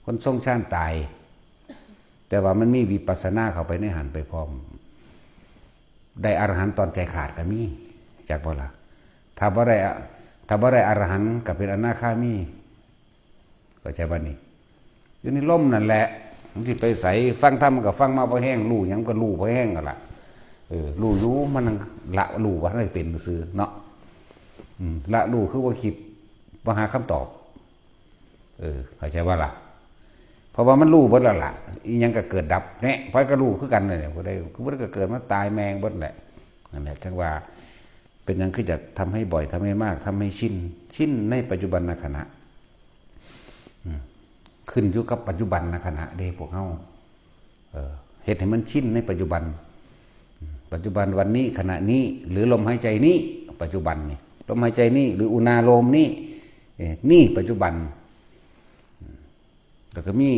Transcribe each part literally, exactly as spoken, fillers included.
คนทรงฌานตาย แต่ว่ามันมีวิปัสสนาเข้าไปในหันไปพร้อม ได้อรหันต์ตอนใจขาดก็มี จักบ่ล่ะ ถ้าบ่ได้อะ ถ้าบ่ได้อรหันต์ก็เป็นอนาคามี เข้าใจบ่นี่ อยู่ในลมนั่นแหละ มันสิไปไส ฟังธรรมมันก็ฟังมาพอแห้ง รู้หยังก็รู้พอแห้งกันละ เออ รู้อยู่ มันละรู้ว่าให้เป็นซื่อเนาะ อืม ละรู้คือว่าคิด บ่หาคำตอบ เออ เข้าใจบ่ล่ะ เพราะว่ามันรู้เบิดแล้วล่ะ อีหยังก็เกิดดับ แน่ ไผก็รู้คือกันเลย ผู้ใด ผู้ใดก็เกิดมาตายแม่งเบิดแหละ นั่นแหละ จังว่า เป็นหยังคือจะทำให้บ่อย ทำให้มาก ทำให้ชิน ชินในปัจจุบันขณะ อืม ขึ้นอยู่กับปัจจุบันขณะเด้พวกเฮา เออ เฮ็ดให้มันชินในปัจจุบัน อืม ปัจจุบันวันนี้ ขณะนี้ หรือลมหายใจนี้ ปัจจุบันนี่ ลมหายใจนี้ หรืออุณาโลมนี้ เอ่อ นี่ปัจจุบัน แล้วก็มี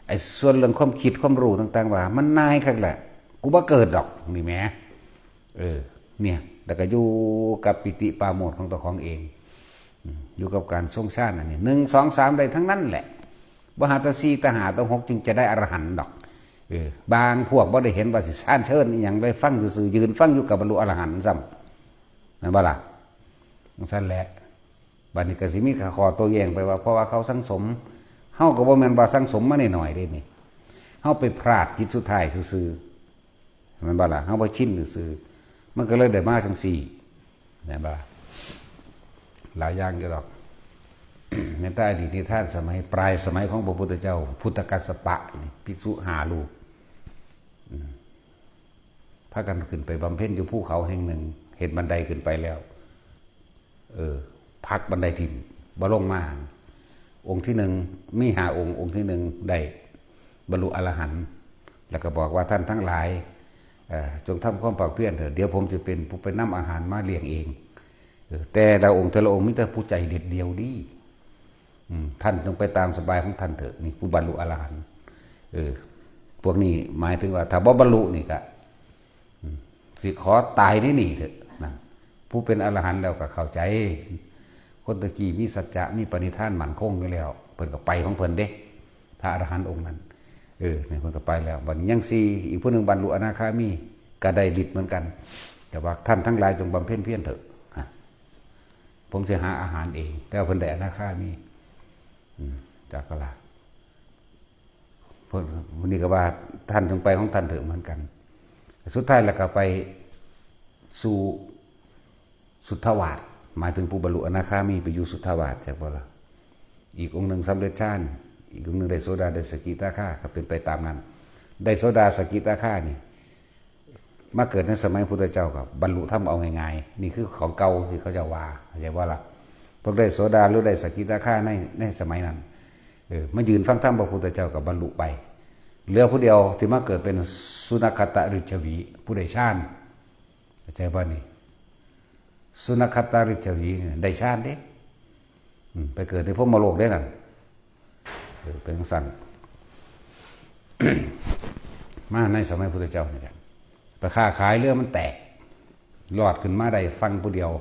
ไอ้ส่วนเรื่องความคิดความรู้ต่างๆ ว่า มันนายคักแหละ กูบ่เกิดดอก นี่แหม เออ เนี่ย แล้วก็อยู่กับปีติปราโมทย์ของตัวของเอง อืม อยู่กับการทรงฌานอันนี้ หนึ่ง สอง สาม ได้ทั้งนั้นแหละ บ่หาแต่สี่แต่ห้าแต่หกจึงจะได้อรหันต์ดอก เออ บางพวกบ่ได้เห็นว่าสิฌานเชิญอิหยัง ได้ฟังซื่อๆ ยืนฟังอยู่กับบรรลุอรหันต์ซ้ำ แม่นบ่ล่ะ? จั่งซั้นแหละ บัดนี้ก็สิมีข้อโต้แย้งไปว่า เพราะว่าเขาสั่งสม เฮาก็บ่แม่นว่าสั่งสมมาน้อยๆ เด้นี่ เฮาไปพลาดจิตสุดท้ายซื่อๆ แม่นบ่ล่ะ? เฮาบ่ชินซื่อๆ มันก็เลยได้มาจั่งซี้ แม่นบ่ล่ะ? หลายอย่างอยู่ดอก แม้แต่อดีตนิทานสมัยปลายสมัยของพระพุทธเจ้า พุทธกัสสปะนี่ ภิกษุห้ารูป อืม พากันขึ้นไปบำเพ็ญอยู่ภูเขาแห่งหนึ่ง เห็นบันไดขึ้นไปแล้ว เออ ผลักบันไดถิ่ม บ่ลงมา องค์ที่หนึ่ง มีห้าองค์ องค์ที่หนึ่งได้บรรลุอรหันต์ แล้วก็บอกว่า ท่านทั้งหลาย เอ่อ จงทำความภาคเพียรเถิด เดี๋ยวผมจะเป็นผู้ไปนำอาหารมาเลี้ยงเอง เออ แต่ละองค์แต่ละองค์มีแต่ผู้ใจเด็ดเดี่ยวดี อืม ท่านจงไปตามสบายของท่านเถิด นี่ผู้บรรลุอรหันต์ เออ พวกนี้หมายถึงว่าถ้าบ่บรรลุนี่ก็ อืม สิขอตายในนี่เถอะ นั่น ผู้เป็นอรหันต์แล้วก็เข้าใจ คนตะกี้มีสัจจะ มีปณิธานมั่นคงอยู่แล้ว เพิ่นก็ไปของเพิ่นเด้ พระอรหันต์องค์นั้น เออ นี่เพิ่นก็ไปแล้ว บัดนี้ยังสี่ อีกผู้หนึ่งบรรลุอนาคามี ก็ได้ฤทธิ์เหมือนกัน แต่ว่าท่านทั้งหลายจงบำเพ็ญเพียรเถอะ ฮะ ผมสิหาอาหารเอง แต่ว่าเพิ่นได้อนาคามี อืม จักกะลา เพิ่น วันนี้ก็ว่า ท่านจงไปของท่านเถอะเหมือนกัน สุดท้ายแล้วก็ไปสู่สุทธาวาส หมายถึงผู้บรรลุอนาคามีไปอยู่สุทธาวาส จักบ่ล่ะ? อีกองค์หนึ่งสำเร็จฌาน อีกองค์หนึ่งได้โสดา ได้สกิทาคา ก็เป็นไปตามนั้น ได้โสดาสกิทาคานี่ มาเกิดในสมัยพุทธเจ้าก็บรรลุธรรมเอาง่ายๆ นี่คือของเก่าที่เขาเจ้าว่า เข้าใจบ่ล่ะ? พวกได้โสดาหรือได้สกิทาคาใน ในสมัยนั้น เออ มายืนฟังธรรมพระพุทธเจ้าก็บรรลุไป เหลือผู้เดียวที่มาเกิดเป็นสุนัขตฤชวี ผู้ได้ฌาน เข้าใจบ่นี่? สุนัขตฤชวีเนี่ยได้ฌานเด้ อืม ไปเกิดในพรหมโลกเด้นั่น เออ เป็นจั่งซั้น มาในสมัยพุทธเจ้านี่แหละ ไปค้าขายเรือมันแตก รอดขึ้นมาได้ฝั่งผู้เดียว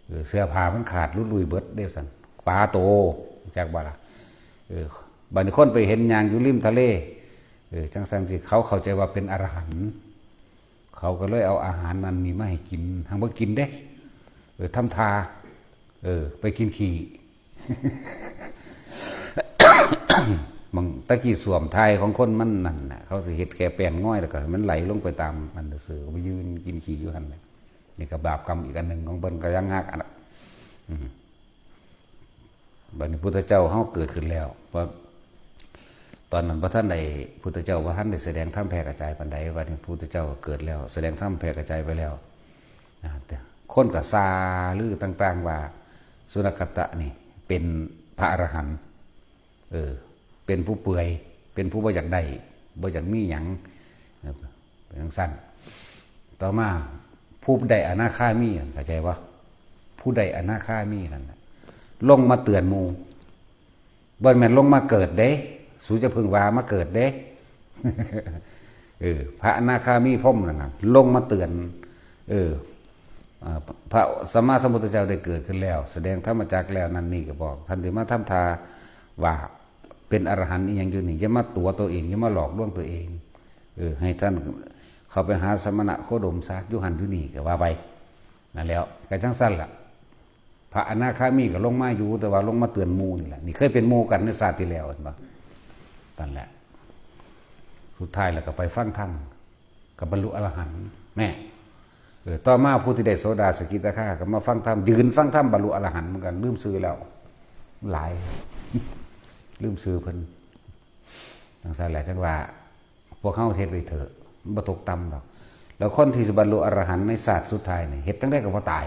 เออ เสื้อผ้ามันขาดหลุดลุ่ยเบิดเด้ซั่น ปลาโต จักบ่ล่ะ? เออ บัดนี้คนไปเห็นย่างอยู่ริมทะเล เออ จั่งซั้นสิ เขาเข้าใจว่าเป็นอรหันต์ เขาก็เลยเอาอาหารนั่นนี่มาให้กิน หังบ่กินเด้ เออ ทำท่า เออ ไปกินขี้ บางตะกี้ส้วมถ่ายของคนมันนั่นน่ะ เขาสิเฮ็ดแค่แป้นงอยแล้วก็ให้มันไหลลงไปตามอันซื่อๆ ไปยืนกินขี้อยู่หั่นแหละ นี่ก็บาปกรรมอีกอันหนึ่งของเพิ่นก็ยังฮักอันน่ะ อืม บัดนี้พุทธเจ้าเฮาเกิดขึ้นแล้ว เพราะตอนนั้นบ่ทันได้ พุทธเจ้าบ่ทันได้แสดงธรรมแผ่กระจายปานใด บัดนี้พุทธเจ้าก็เกิดแล้ว แสดงธรรมแผ่กระจายไปแล้ว นะ แต่คนก็ซาลือต่างๆ ว่าสุนัขตะนี่เป็นพระอรหันต์ เออ เป็นผู้เปื่อย เป็นผู้บ่อยากได้ บ่อยากมีหยัง เออ เป็นจั่งซั้น ต่อมาผู้ได้อนาคามี เข้าใจบ่? ผู้ได้อนาคามีนั่นน่ะ ลงมาเตือนหมู่ บ่แม่นลงมาเกิดเด้ สูจะเพิ่งว่ามาเกิดเด้ เออ พระอนาคามีพรหมนั่นน่ะ ลงมาเตือน เออ อ่า พระสัมมาสัมพุทธเจ้าได้เกิดขึ้นแล้ว แสดงธรรมจักรแล้วนั่นนี่ก็บอก ท่านสิมาทำท่าว่า เป็นอรหันต์อีหยังอยู่นี่ อย่ามาตั๋วตัวเอง อย่ามาหลอกลวงตัวเอง เออ ให้ท่านเข้าไปหาสมณะโคดมซะ อยู่หั่นอยู่นี่ ก็ว่าไป นั่นแหล้ว ก็จั่งซั่นล่ะ พระอนาคามีก็ลงมาอยู่ แต่ว่าลงมาเตือนหมู่นี่แหละ นี่เคยเป็นหมู่กันในชาติที่แล้ว เห็นบ่ นั่นแหละ สุดท้ายแล้วก็ไปฟังธรรม ก็บรรลุอรหันต์ แม่ เออ ต่อมาผู้ที่ได้โสดาสกิทาคา ก็มาฟังธรรม ยืนฟังธรรม บรรลุอรหันต์เหมือนกัน ลืมชื่อแล้ว หลาย ลืมชื่อเพิ่น จั่งซั่นแหละ จั่งว่า พวกเฮาเฮ็ดไปเถอะ บ่ตกต่ำดอก แล้วคนที่สิบรรลุอรหันต์ในชาติสุดท้ายนี่ เฮ็ดจั่งใดก็บ่ตาย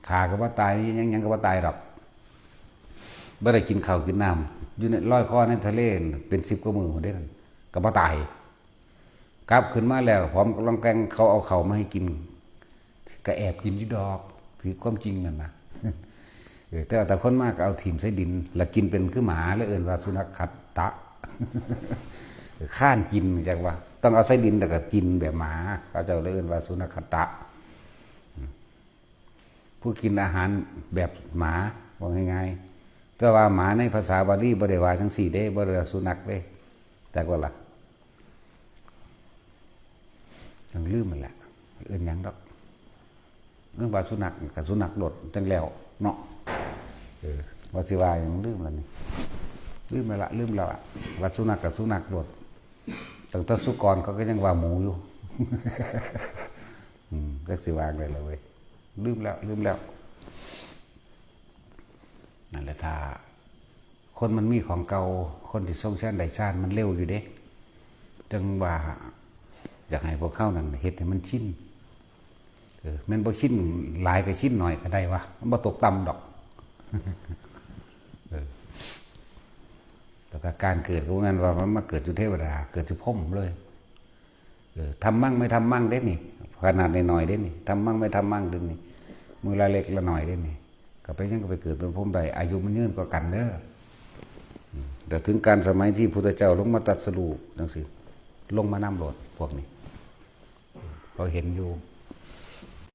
ฆ่าก็บ่ตาย หยัง หยังก็บ่ตายดอก บ่ได้กินข้าวกินน้ำ อยู่ใน ลอยคอในทะเล เป็นสิบกว่ามื้อพุ้นเด้ ก็บ่ตาย กลับขึ้นมาแล้ว ผอมกะล่องแก่ง เขาเอาข้าวมาให้กิน ก็แอบกินอยู่ดอก คือความจริงนั่นนะ เออ แต่ว่าแต่คนมาก็เอาถิ่มใส่ดิน แล้วกินเป็นคือหมา แล้วเอิ้นว่าสุนัขขัตตะ ค้านกิน จั่งว่า ต้องเอาใส่ดินแล้วก็กินแบบหมา เขาเจ้าเลยเอิ้นว่าสุนัขขัตตะ อืม ผู้กินอาหารแบบหมา ว่าง่ายๆ แต่ว่าหมาในภาษาบาลีบ่ได้ว่าจั่งซี้เด้ บ่ได้ว่าสุนัขเด้ จักว่าล่ะ จั่งลืมมันแหละ เอิ้นหยังดอก เอิ้นว่าสุนัขก็สุนัขโลด จั่งแล้วเนาะ เออ ว่าสิว่าหยัง ลืมแล้วนี่ ลืมแล้วละ ลืมแล้วอะ ว่าสุนัขก็สุนัขโลด ตั้งแต่สุกรเขาก็ยังว่าหมูอยู่ อืม จักสิว่าจั่งใดล่ะเว้ย ลืมแล้ว ลืมแล้ว นั่นแหละ ถ้าคนมันมีของเก่า คนที่ทรงฌานได้ฌานมันเร็วอยู่เด้ จั่งว่า อยากให้พวกเฮานั่นเฮ็ดให้มันชิน เออ แม่นบ่ชินหลายก็ชินหน่อยก็ได้วะ มันบ่ตกต่ำดอก เออ แล้วก็การเกิดก็บ่แม่นว่ามันมาเกิดอยู่เทวดา เกิดอยู่พรหมเลย เออ ทำมั่งไม่ทำมั่งเด้นี่ ขนาดน้อยๆเด้นี่ ทำมั่งไม่ทำมั่งเด้นี่ มื้อละเล็กละน้อยเด้นี่ ก็ไปหยังก็ไปเกิดเป็นพรหมได้ อายุมันยืนกว่ากันเด้อ อืม แต่ถึงการสมัยที่พุทธเจ้าลงมาตรัสรู้จั่งซี้ ลงมานำโลดพวกนี้ เขาเห็นอยู่